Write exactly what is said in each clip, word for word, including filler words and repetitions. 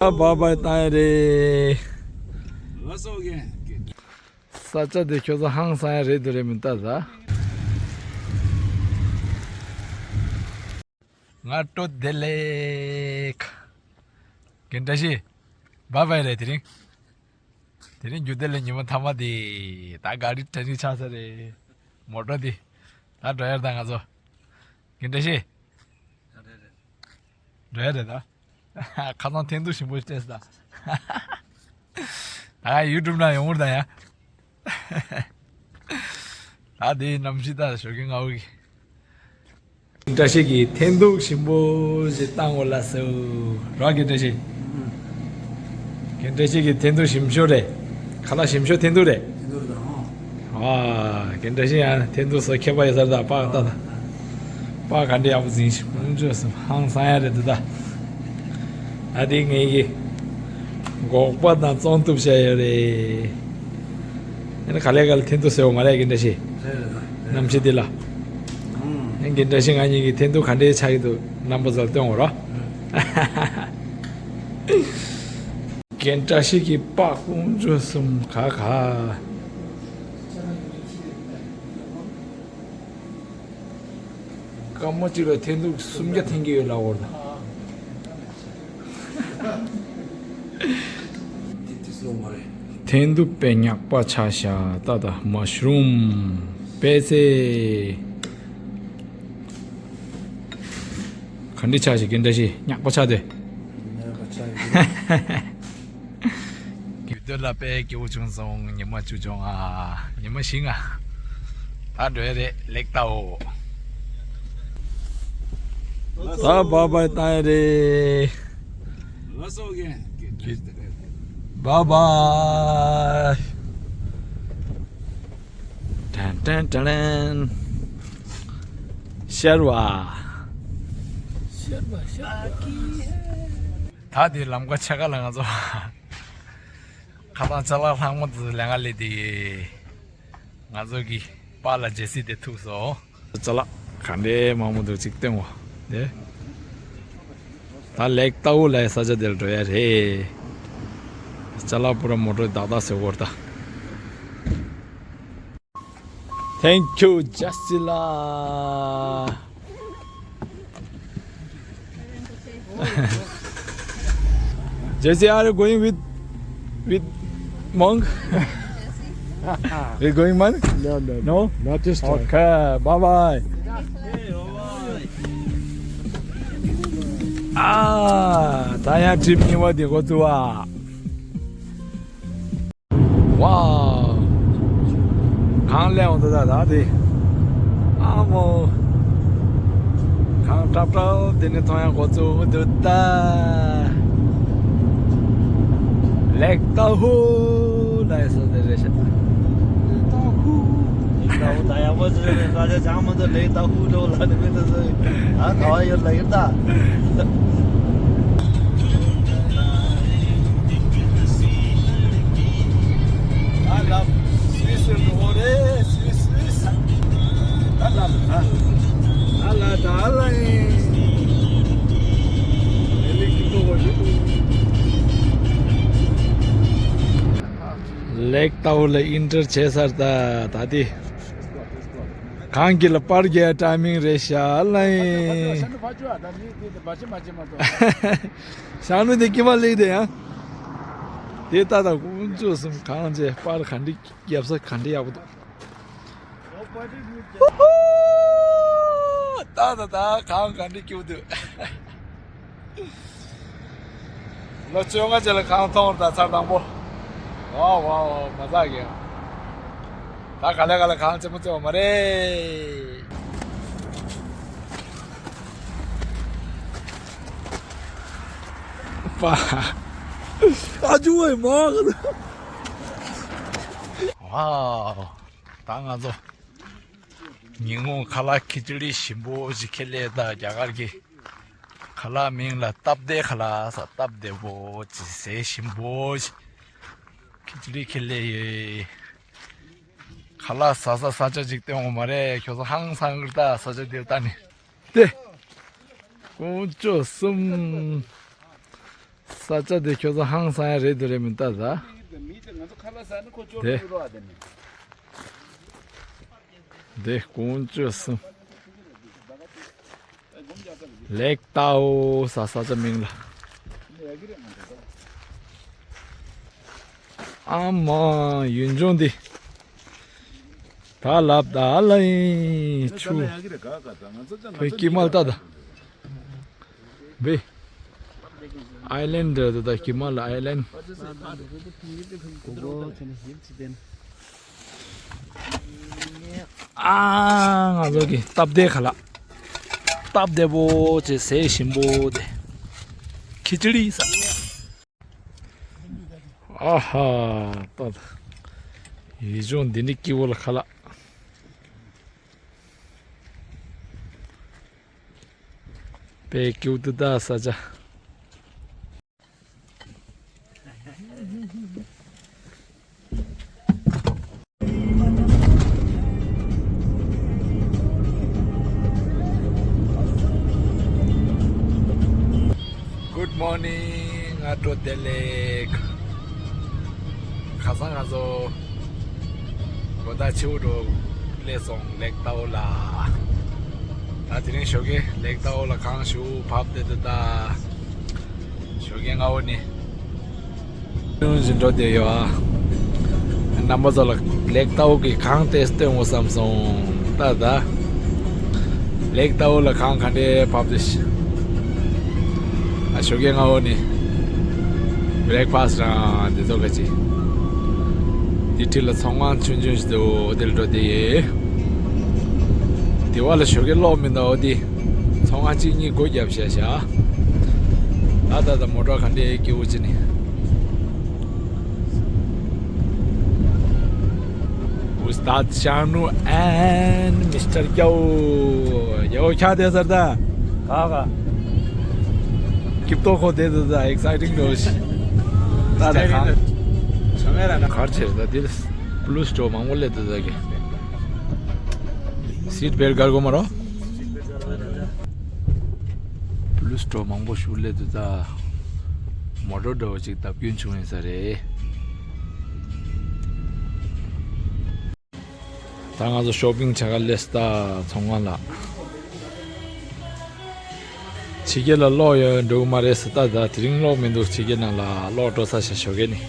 ཨ་བ་བ་བཏང་ཡ་རེད། ལགས་སོ་རྒན། ས་ཆ་དེ་ཁྱོད་ཚོ་ཧང་སང་ཡ་རེད་འདུག་རེད་མི་ལྟ་ཟ། ང་སྤྲོ་བདེ་ལེགས། རྒན་བཀྲ་ཤིས། བ་བ་རེད་དེ་རིང་། དེ་རིང་རྒྱུ་དེ་ལས་ཉི་མ་ཐ་མ་དེ། ད་ག་རི་ཏྲ་རི་ཆགས་ས་རེད། མོ་ཊ་དེ། ད་འགྲོ་ཡར་ད་ང་ཚོ། རྒན་བཀྲ་ཤིས། འགྲོ་ཡ་རེད་ད། ཁ་སང་འཐེན་ཐུག་ཞིམ་པོ་སྤྲད་ད། ད་ཡུ་ཊུབ་ན་ཡོང་བར་ད་ཡ། ད་དེའི་གནམ་གཤིས་ད་ཞོགས་ཀྱི་ང་འུ་གི། རྒན་བཀྲ་ཤིས་ཀྱིས་འཐེན་ཐུག་ཞིམ་པོ་ཞིག་བཏང་འོ་ལ་སོ། རོ་རྒན་བཀྲ་ཤིས། རྒན་བཀྲ་ཤིས་ཀྱིས་འཐེན་ཐུག་ཞིམ་ཤོས་རེད། ཁ་ལག་ཞིམ་ཤོས་འཐེན་ཐུག་རེད། ཨ། རྒན་བཀྲ་ཤིས་ཡང་འཐེན་ཐུག་སོགས་ཁྱད་པར་ཡོད་ས་རེད་ད། པགས་ལྟ་ད། པགས་ག་འདྲ་ཡག་པོ་འཛིན་ཞིག་ཀུན་སྤྱོད་སུ་ཧང་སང་ཡ་རེད་འདུག་ད། ཨ་དེ་ངེད་ཀྱི་འགོག་པ་དང་བཙོང་ཐུབ་བྱ་ཡོད་རེད། ཨ་ནི་ག་ལེ་ག་ལེ་འཐེན་ཐུག་ཟེར་བ་མ་རེད་རྒན་བཀྲ་ཤིས། རེད་རེད་རེད། གནམ་གཤིས་འདི་ལ། ཨ་རྒན་བཀྲ་ཤིས་ང་གཉིས་ཀྱི་འཐེན་ཐུག་ག་འདྲའི་ཆགས་ཀྱི་འདུག་རྣམ་པ་ཚོར་སྟོན་འོ་རོགས། རྒན་བཀྲ་ཤིས་ཀྱི་པགས་ཀུན་སྤྱོད་གསུམ་ག་ག་སྐར་མ་གཅིག་ལ་འཐེན་ཐུག་སུམ་བརྒྱ་འཐེན་གྱི་ཡོད་ལ་འོར་ད། འཐེན་ཐུག་པའི་ཉག་པ་ཆ་ཤ་ཏ་ཏ་མ་ཤ་རུམ་པེ་ཙེ། ག་འདྲི་ཆ་ཞིག་གི་འདྲ་ཞིག་ཉག་པ་ཆ་དེ། ཉག་པ་ཆ་ཡོད། རྒྱུ་སྟོད་ལ་དཔེ་སྐྱིད་པོ་བྱུང་སོང་། ཉི་མ་བཅུ་བྱུང་ཨ། ཉི་མ་བཞི་ང་། ད་འགྲོ་ཡ་རེད་ལེགས་ལྟ་འོ། ད་བ་བ་བཏང་ཡ་རེད། ལགས་སོ་རྒན། བ་བ། ཏན་ཏན་ཏན་ཏན། ཤར་བ། ཤར་བ་ཤར་བ། ད་དེ་ལམ་ཁ་ཆེ་ཁ་ལ་ང་ཚོ་ཁ་ཐང་ཅ་ལག་ལྷག་མ་དེ་ཚོ་ལེན་ག་སླེབས་ཏེ། ང་ཚོ་གི་པཱ་ལགས་ཇེ་སི་དེ་ཐུག་སོང་། ཅ་ལག་ག་འདྲའི་མང་པོ་འདུག་ཅིག་སྟོན་གོ། དེ་ད་ལེགས་ལྟ་བུ་ལ་ས་ཆ་དེར་འགྲོ་ཡ་རེད། ཅ་ལག་པུ་ར་མོ་ཊ་བདག་བདག་ཟེར་གོ་ད། Thank you, Jesse la. Jesse, are you going with with monk? We going, man? No, no, no. No? Not this time. Okay, bye bye. ཨ། ད་ཡང་ཊི་རིབ་གཉིས་པ་འདི་འགོ་བཙུགས་པ། ཝའོ། གངས་ལས་འོང་དུ་ད་ད་དེ། ཨ་མོ། གངས་ཀྲབ་ཀྲབ་དེ་ནས་མཐོང་ཡང་འགོ་བཙུགས་འདུག་ད། ལེགས་ལྟ་བུ་ལ་ཡ་ས་དེ་རེད་ཤག་ལེགས་ལྟ་བུ། ལེགས་ལྟ་བུ་ད་ཡག་པོ་ཟེར་རེད། ད་ཆ་ཅང་མ་གཏོགས་ལེགས་ལྟ་བུ་འགྲོ་ལ་ནི་མི་འདུག་ཟེར། ཨ་ག་བ་ཡོད་ལ་ཡོད་ད། ཨ་ལ། སུའི་སུའི་འགྲོ་བོ་རེད། སུའི་སུའི། ཨ་ལ་ལ། ཨ་ལ་ད་ཨ་ལ་ཡིན། ལེགས་ལྟ་བུ་ལ་ཨིན་ཊར་བྱས་ཚར་ད་ད་དེ། གངས་དཀྱིལ་ལ་པར་རྒྱག་ཊའི་མིང་རེད་ཤག་ལ་ཡིན། ཞང་ནུ་དེ་ཀྱི་མ་ལེགས་དེ་ཡང་། དེ་ལྟ་ད་ཀུན་སྤྱོད་གསུམ་གངས་ཅན་པར་ག་འདྲི་རྒྱབ་ས་ག་འདྲི་ཡག་པོ་འདུག་ད་ད་ད་གངས་ག་འདྲི་སྐྱིད་པོ་འདུག་ལོ་བཅོ་ལྔ་རྗེས་ལ་གངས་མཐོང་བར་ད་ཚར་དང་པོ། ཝའོ་ཝའོ་ཝའོ་མ་ཚགས་ཀྱི། ད་ག་ལེ་ག་ལེ་གངས་ཆེན་པོ་བརྩི་བ་མ་རེད། པ། ཨ་ཇུ་ཝེ་མ། ཝའོ། ད་ང་ཚོ། ཉིན་གུང་ཁ་ལག་ཁི་ཅི་ལི་ཞིམ་པོ་ཞིག་ཁྱེར་སླེབས་ད། རྒྱ་གར་གྱི་ཁ་ལག་མིང་ལ་སྟབས་བདེ་ཁ་ལག་ཟེར། སྟབས་བདེ་པོ་ཅིག་ཟས་ཞིམ་པོ་ཞིག་ཁི་ཅི་ལི་ཁྱེར་སླེབས་ཡོད། ཁ་ལག་ཟ་ས་ས་ཆ་ཅིག་སྟོན་འོ་མ་རེད། ཁྱོད་ཚོ་ཧང་སང་གི་ད་ས་ཆ་དེར་ལྟ་ནི། དེ། ཀུན་སྤྱོད་གསུམ། ས་ ས་ཆ་དེ་ཁྱོད་ཚོ་ཧང་སང་ཡ་རེད་དེ་རེད་མིན་ལྟ་ད། དེ། དེ་ཀོང་ཇོ་གསུམ། ལེག་ཏའོ་ཟེར་ས་ཆ་མིང་ལ། ཨ་མ་ཡུལ་ལྗོངས་འདི། ད་ལབ་ད་ལ་ཡིན་ཆུ། བོད་ཀྱི་མལ་ལྟ་ད། བེ། ཨའི་ལེན་ཌི་རེད་ད་ཀྱི་མལ་ཨའི་ལེན་ཌི། ཨ་ང་ཚོ་གི་སྟབས་བདེ་ཁ་ལག་སྟབས་བདེ་པོ་ཅེ་ཟས་ཞིམ་པོ་དེ། ཁི་ཅི་ཌི་ཟ། ཨ་ཧ། ད་ཡུལ་ལྗོངས་འདི་འདྲའི་སྐྱིད་པོ་ལ་ཁ་ལག་དཔེ་སྐྱིད་པོ་འདུག་ད་ས་ཆ། Good morning. ང་འགྲོ་བདེ་ལེགས། ཁ་སང་ང་ཚོ་གོ་ད་ཆེའུ་འགྲོ་སླེབས་སོང་ལེག་ཏའོ་ལ། ད་དེ་རིང་ཞོགས་ཀས་ལེག་ཏའོ་ལ་གངས་ཞུ་བབས་ཏེ་འདུག་ད། ཞོགས་ཀས་སྔ་པོ་ནས། ཅུང་ཞིག་འགྲོ་བསྡད་ཡོད་ཨ། རྣམ་པ་ཚོ་ལ་ལེག་ཏའོ་གི་གངས་ཏོག་ཙམ་སྟོན་དགོས་བསམ་སོང་ད་ད། ལེག་ཏའོ་ལ་གངས་ག་འདྲའི་བབས་ཏེ་ཤི། ཨ་ཞོགས་ཀས་སྔ་པོ་ནས་བྷི་རེག་ཕ་སི་རང་དེ་ཚོ་ག་ཅི། དེ་འཁྲིས་ལ་ཚོང་ཁང་ཆུང་ཆུང་ཞིག་འདུག་དེ་ལ་འགྲོ་བསྡད་ཡོད། དེ་བ་ལ་ཞོགས་ཀས་གློག་མི་འདུག་འོ་དེ། ཚོང་ཁང་གཅིག་གཉིས་སྒོ་བརྒྱབ་བཞག་བཞག་ད་ད་ད་མོ་ཊ་ག་འདྲའི་སྐྱིད་པོ་ཅིག་ནི། Ustad Shanu and Mister Yao. Yao ཁྱག་དེ་ཟེར་ད། ག་ག་སྐྱིད་ཏོག་ཁོ་དེ་ད་ད་ཨེག་སའི་ཊིང་འགྲོ་ཤི། ད་ད་ག་ཆོ་མེ་ར་ན། གར་ཆེར་ད་དེ་པུ་ལིས་འགྲོ་མང་པོ་སླེབས་འདུག་ད་གི། སིཊ་བེལ་གར་གོ་མ་རོ། པུ་ལིས་འགྲོ་མང་པོ་ཞིག་སླེབས་འདུག་ད། མོ་ཊ་འདྲ་བོ་ཅིག་བརྡབ་སྐྱོན་བྱུང་ཡིན་ས་རེད། ད་ང་ཚོ་ཤོ་པིང་བྱ་ག་སླེབས་ད་ཚོང་ཁང་ལ། ཕྱི་རྒྱལ་ལ་གློག་ཡོད་འགྲོ་གི་མ་རེད་ཟེར་ད་ད་དེ་རིང་གློག་མི་འདུག་ཕྱི་རྒྱལ་ནང་ལ་གློག་འགྲོ་ས་ཞིག་ཞོགས་ཀས་ནི།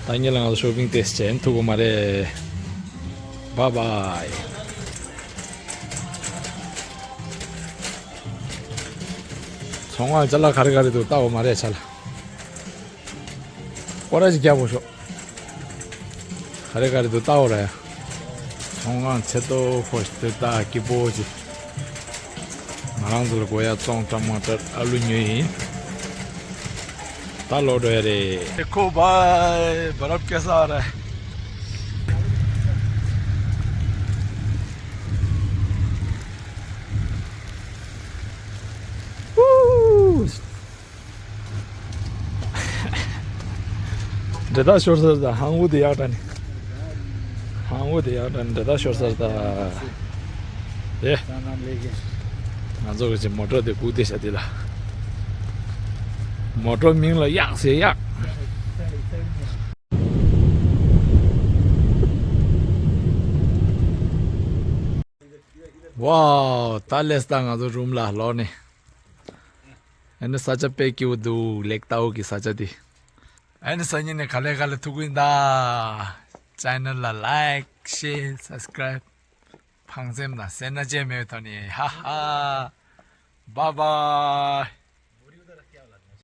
ད་ངེད་ལ་ང་ཚོ་ཤོ་པིང་ཏོག་ཙམ་བྱེད་ཐུབ་ཀྱི་མ་རེད། བཱའི་བཱའི། ཚོང་ཁང་ཅ་ལག་ག་རེ་ག་རེ་འདུག་ལྟ་འོ་མ་རེད་ཆ་ལ། སྐོར་ར་ཅིག་རྒྱག་དགོས་ཤོག་ག་རེ་ག་རེ་འདུག་ལྟ་འོ་ར་ཡ། ཚོང་ཁང་ཆེ་ཏོག་ཁོ་ཞིག་འདུག་ད་སྐྱིད་པོ་ཅིག་ང་རང་ཚོ་ལ་དགོས་ཡ་བཙོང་ཊ་མ་ཊར་ཨ་ལུ་ཉོས་ཡིན། ད་ལོག་འགྲོ་ཡ་རེད། ཁོ་བའི་བ་རབ་སྐྱེ་ས་ར། འདྲེ་ད་ཤོར་སར་ད་ཧང་བུ་དེ་ཡག་ད་ནི། ཧང་བུ་དེ་ཡག་ད་ནི་འདྲེ་ད་ཤོར་སར་ད། དེ། ང་ཚོ་གི་ཅི་མོ་ཊ་དེ་སྒུག་བསྡད་ཤག་དེ་ལ། མོ་ཊ་མིང་ལ་གཡག་ཟེར་གཡག་ཝའོ། ད་སླེབས་ད་ང་ཚོ་རུམ་ལ་ལོག་ནས། ཨ་ནི་ས་ཆ་དཔེ་སྐྱིད་པོ་འདུག་ལེག་ཏའོ་གི་ས་ཆ་དེ། ཨ་ནི་སང་ཉིན་ནས་ག་ལེ་ག་ལེ་ཐུག་གི་ཡིན་ད། ཅེ་ནལ་ལ་ལའིཀ་ཤེར་སབ་སི་ཀ་རའིབ་ཕངས་སེམས་དང་སེར་སྣ་ཅན་མེད་པའི་ཐོག་ནས་ཧ་ཧ། བཱའི་བཱའི།